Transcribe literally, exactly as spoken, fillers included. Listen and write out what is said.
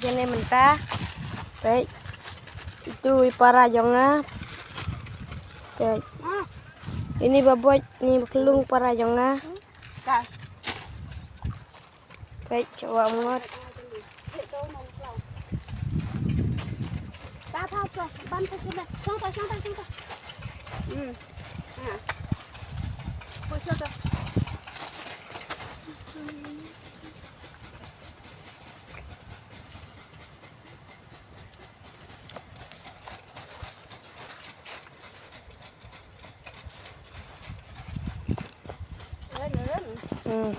Jane mynta. Peit. Itu i para jong nga. Peit. Ini babot, ni baklung para jong nga. Peit, chawa ngot. Hmm.